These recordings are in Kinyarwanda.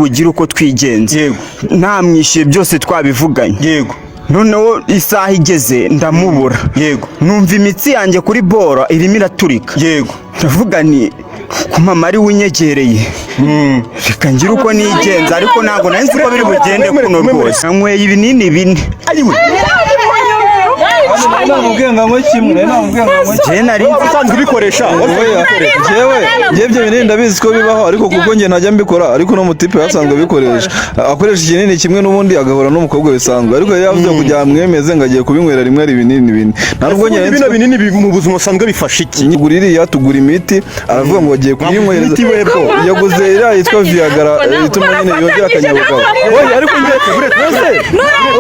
bugire uko twigenza. Yego. Namwishyuye byose twabivuganye. Yego. Noneho isaha igeze ndamubura. Yego. Numva imitsi yanjye kuri boro irimo iraturika. Yego. Ndavuga nti ko mama ari we unyegereye, reka ngire uko nigenza, ariko ntabwo nari nzi ko biri bugende kuno rwose. Nanyweye ibinini 4. Ayiwe. Namubwiye ngo anywe kimwe, nari namubwiye ngo anywe kimwe. Njye nari nzi Usanzwe ubikoresha? Oya, njyewe ibyo binini ndabizi ko bibaho, ariko kuko njye ntajya mbikora, ariko no mutipe yasanzwe abikoresha, akoresha ikinini kimwe n'ubundi agahura n'umukobwa bisanzwe, ariko yari yavuze kugira ngo amwemeze ngo agiye kubinywera rimwe ari ibinini 4. Nta nubwo njye Bino binini mu buzima busanzwe bifasha iki? Tugura iriya, tugura imiti, aravuga ngo bagiye kuyinywereza. Imiti webwo? Yaguze iriya yitwa Viagra ituma nyine yongera akanyabugabo. Oya, ariko njye mbese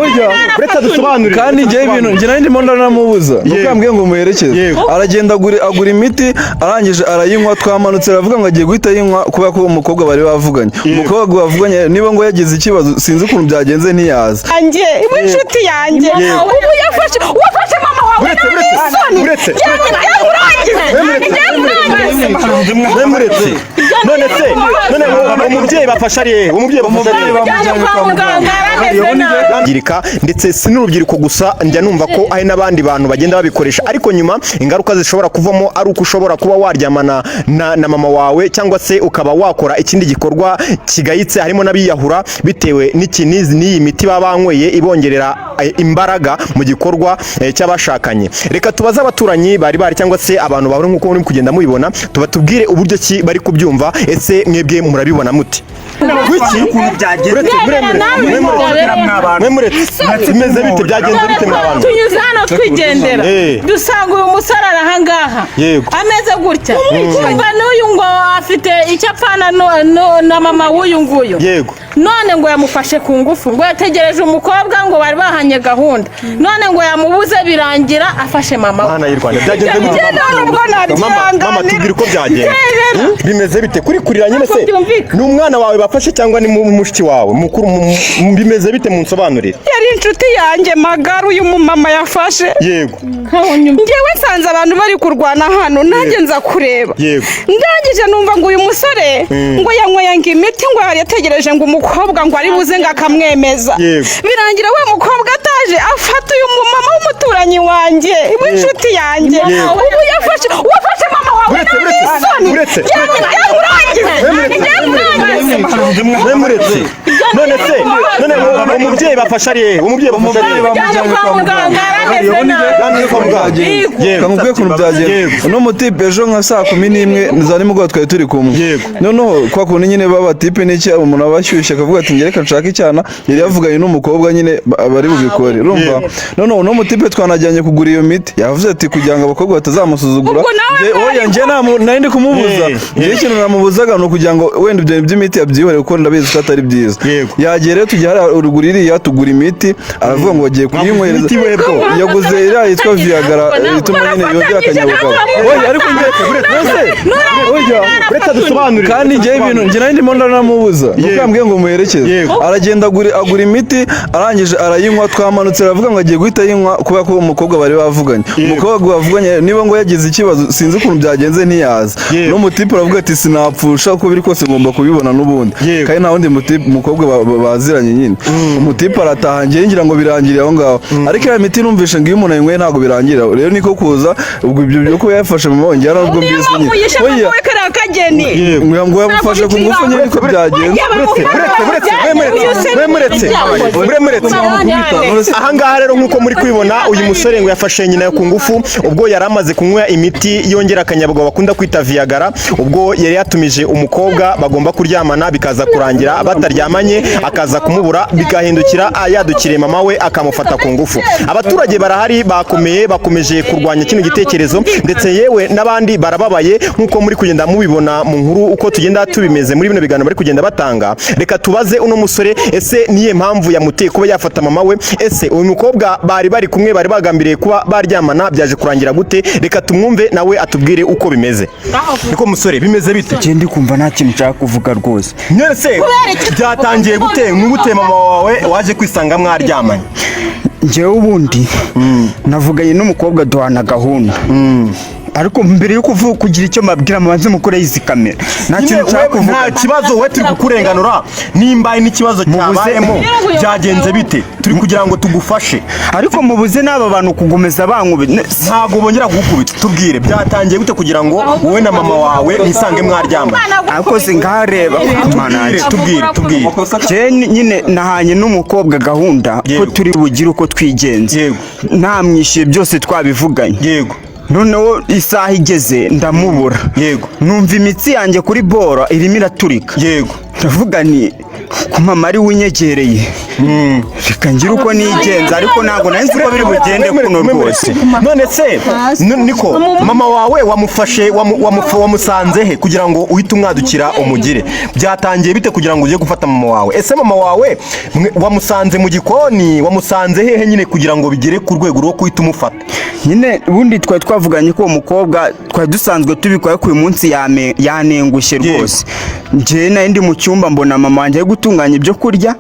oya. Uretse dusobanurire. Kandi njyewe ibintu njye nari ndimo ndanamubuza nuko yambwiye ngo muherekeze. Aragenda agura imiti, arangije arayinywa, twamanutse aravuga ngo agiye guhita ayinywa kubera ko umukobwa bari bavuganye, umukobwa bavuganye niba ngo yagize ikibazo, sinzi ukuntu byagenze ntiyaza. Yanjye iwe, inshuti yanjye, ubu yafashe, wafashe mama wawe. Uretse, uretse, Isoni. uretse. Yewe urangize. Mwemuretse. None se none umubyeyi bafasha ari hehe? Umubyeyi bafasha ari hehe? Bamujyanye kwa muganga, arameze nabi. Ngirika, ndetse si n'urubyiruko gusa, njya numva ko hari n'abandi bantu bagenda babikoresha, ariko nyuma ingaruka zishobora kuvamo ari uko ushobora kuba waryamana na mama wawe cyangwa se ukaba wakora ikindi gikorwa kigayitse, harimo n'abiyahura bitewe n'ikinizi n'iyi miti baba banyweye ibongerera imbaraga mu gikorwa cy'abashakanye. Reka tubaze abaturanyi bari bari cyangwa se abantu bahura nk'uko muri kugenda mubibona, tubatubwire uburyo ki bari kubyumva. Ese mwebwe murabibona muti? Wiki? Ukuntu byagenze. Uretse, muremure, mwemuretse, bimeze bite? Byagenze bite mwa bantu? Tunyuze hano twigendera, dusanga uyu musore ari ahangaha, ameze gutya. Kumva n'uyu ngo afite icyo apfana na mama w'uyu nguyu. None ngo yamufashe ku ngufu, ngo yategereje umukobwa ngo bari bahanye gahunda, none ngo yamubuze, birangira afashe mama we. Mana y'u Rwanda, byagenze gute? Njye nta nubwo Mama, mama, tubwire uko byagenze. Bimeze bite kuri kurira nyine se? Ntabwo byumvikana. Ni umwana wawe bafashe cyangwa ni mushiki wawe mukuru? Bimeze bite? Munsobanurire. Yari inshuti yanjye magara uyu mumama yafashe. Njyewe nsanze abantu bari kurwana hano, nanjye nza kureba. Ndangije numva ngo uyu musore ngo yanyweye ngo imiti, ngo yari yategereje ngo umukobwa ngo ari buze ngo akamwemeza. Birangira wa mukobwa ataje, afata uyu mumama w'umuturanyi wanjye w'inshuti yanjye. Ubu yafashe, wafashe mama wawe. Uretse, Nta uretse, n'isoni. uretse. Yewe, yewe urangize. Yewe urangize. Mwemuretse. None se none umubyeyi bafasha ari hehe? Umubyeyi bafasha ari hehe? Bamujyanye kwa muganga, arameze nabi. Kwa muganga. Kamubwiye ukuntu byagenze. Uno mutipe ejo nka saa 11 za nimugoroba twari turi kumwe. Noneho kwa kundi nyine baba tipe n'iki, umuntu aba ashyushye akavuga ati ngereka nshake icyana, yari yavuganye n'umukobwa nyine bari bubikore, urumva? Noneho uno mutipe twanajyanye kugura iyo miti, yavuze ati kugira ngo abakobwa batazamusuzugura. Ubwo nawe mwari Oya, njye nari ndi kumubuza. Njye ikintu namubuzaga ni ukugira ngo wenda ibyo bintu by'imiti yabyihorere, kuko ndabizi ko atari byiza. Yagiye rero, tujya hariya ruguru iriya, tugura imiti, aravuga ngo bagiye kuyinywereza. Imiti webwo? Yaguze iriya yitwa Viagra ituma nyine yongera akanyabugabo. Oya, ariko njye mbese oya. Uretse dusobanurire. Kandi njyewe ibintu njye nari ndimo ndanamubuza nuko yambwiye ngo muherekeze. Aragenda agura imiti, arangije arayinywa, twamanutse aravuga ngo agiye guhita ayinywa kubera ko umukobwa bari bavuganye, umukobwa bavuganye niba ngo yagize ikibazo, sinzi ukuntu byagenze ntiyaza. N'umutipe aravuga ati sinapfusha, uko biri kose ngomba kubibona n'ubundi. Kandi nta wundi mutipe umukobwa baziranye nyine. Umutipe arataha, njyewe ngira ngo birangiriye aho ngaho, ariko iriya miti numvishe ngo iyo umuntu ayinyweye ntabwo birangira. Rero niko kuza ubwo ibyo byo kuba yafashe mama wanjye yari nubwo Niyo mbizi mpamvu nyine. yishe Oya, mama we kariya kageni. ngo yamufashe ku ngufu nyine, niko byagenze. Uretse, uretse, uretse, mwemuretse, mwemuretse, mwemuretse. Ahangaha rero nk'uko muri kubibona, uyu musore ngo yafashe nyina ku ngufu ubwo yari amaze kunywa imiti yongera akanyabugabo bakunda kwita Viagra, ubwo yari yatumije umukobwa bagomba kuryamana, bikaza kurangira bataryamanye, akaza kumubura, bigahindukira yadukiriye mama we akamufata ku ngufu. Abaturage barahari bakomeye, bakomeje kurwanya kino gitekerezo, ndetse yewe n'abandi barababaye nk'uko muri kugenda mubibona mu nkuru uko tugenda tubimeze muri bino biganiro bari kugenda batanga. Reka tubaze uno musore, ese niye mpamvu yamuteye kuba yafata mama we? Ese uyu mukobwa bari bari kumwe, bari bagambiriye kuba baryamana, byaje kurangira gute? Reka tumwumve nawe atubwire uko bimeze. Niko musore, bimeze bite? Njye ndi kumva nta kintu nshaka kuvuga rwose. None byatangiye gute? Ni gute mama wawe waje kwisanga mwaryamanye? Njyewe ubundi navuganye n'umukobwa duhana gahunda. Ariko mbere yo kuvuga, kugira icyo mbabwira, mubanze mukore izi kamera. Nta Nyine kintu nshaka wewe kuvuga. Nta kibazo, we turi kukurenganura. Nimba hari n'ikibazo cyabayemo, byagenze bite? Turi kugira ngo tugufashe. Ariko mubuze n'aba bantu kugomeza bankubita. Ntabwo bongera kugukubita. Tubwire, byatangiye gute kugira ngo wowe na mama wawe mwisange mwaryamanye? Ariko se ngareba Mana yanjye. Tubwire, tubwire, tubwire. Njye nyine nahanye n'umukobwa gahunda ko turi bugire uko twigenza. Namwishyuye, byose twabivuganye. Noneho isaha igeze ndamubura. Numva imitsi yanjye kuri boro irimo iraturika. Ndavuga ni ku mama ari winyegereye, reka ngire uko nigenza, ariko ntabwo nari nzi ko biri bugende kuno rwose. None se niko mama wawe wamufashe, wamusanze he kugira ngo uhite umwadukira umugire? Byatangiye bite kugira ngo ujye gufata mama wawe? Ese mama wawe wamusanze mu gikoni? Wamusanze hehe nyine kugira ngo bigere ku rwego rwo guhita umufata? Nyine ubundi twari twavuganye ko uwo mukobwa twari dusanzwe tubikora, ariko uyu munsi yanengushye rwose. Njyewe nari ndi mu cyumba, mbona mama wanjye ari gutunganya ibyo kurya.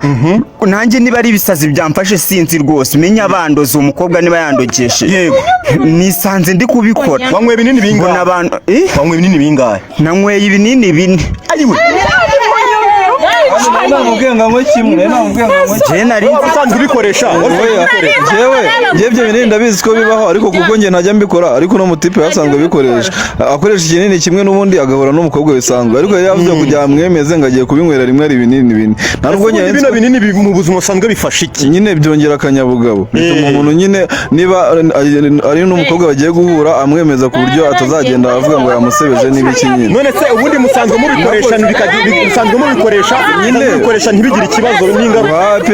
Nanjye niba ari ibisazi byamfashe sinzi rwose, menya bandoze, uwo mukobwa niba yandogeshe. Nisanze ndi kubikora. Wanyweye ibinini Mbona bingahe? abantu, eh? Wanyweye ibinini bingahe? Nanyweye ibinini 4. Ayiwe! Namubwiye ngo anywe kimwe, nari namubwiye ngo anywe kimwe. Njyewe nari Waba usanzwe ubikoresha? Oya, njyewe ibyo binini ndabizi ko bibaho, ariko kuko njye ntajya mbikora, ariko uno mutipe yasanzwe abikoresha, akoresha ikinini kimwe n'ubundi agahura n'umukobwa bisanzwe, ariko yari yavuze kugira ngo amwemeze ngo agiye kubinywera rimwe ari ibinini 4. Nta nubwo njye Ubundi bino binini mu buzima busanzwe bifasha iki? Nyine byongera akanyabugabo, bituma umuntu nyine niba ari n'umukobwa bagiye guhura amwemeza ku buryo atazagenda avuga ngo yamusebeje n'ibiki nyine. None se ubundi musanzwe mubikoresha, musanzwe mubikoresha nyine, mubikoresha ntibigire ikibazo n'ingaruka? Wapi,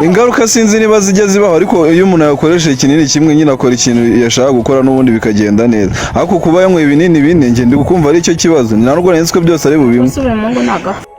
ingaruka sinzi niba zijya zibaho, ariko iyo umuntu yakoresheje ikinini kimwe nyine akora ikintu yashaka gukora n'ubundi bikagenda neza. Ariko kuba yanyweye ibinini 4, njye ndi kumva ari cyo kibazo. Nta nubwo nari nzi ko byose ari bubinywe. Uyu muhungu ni agapfa.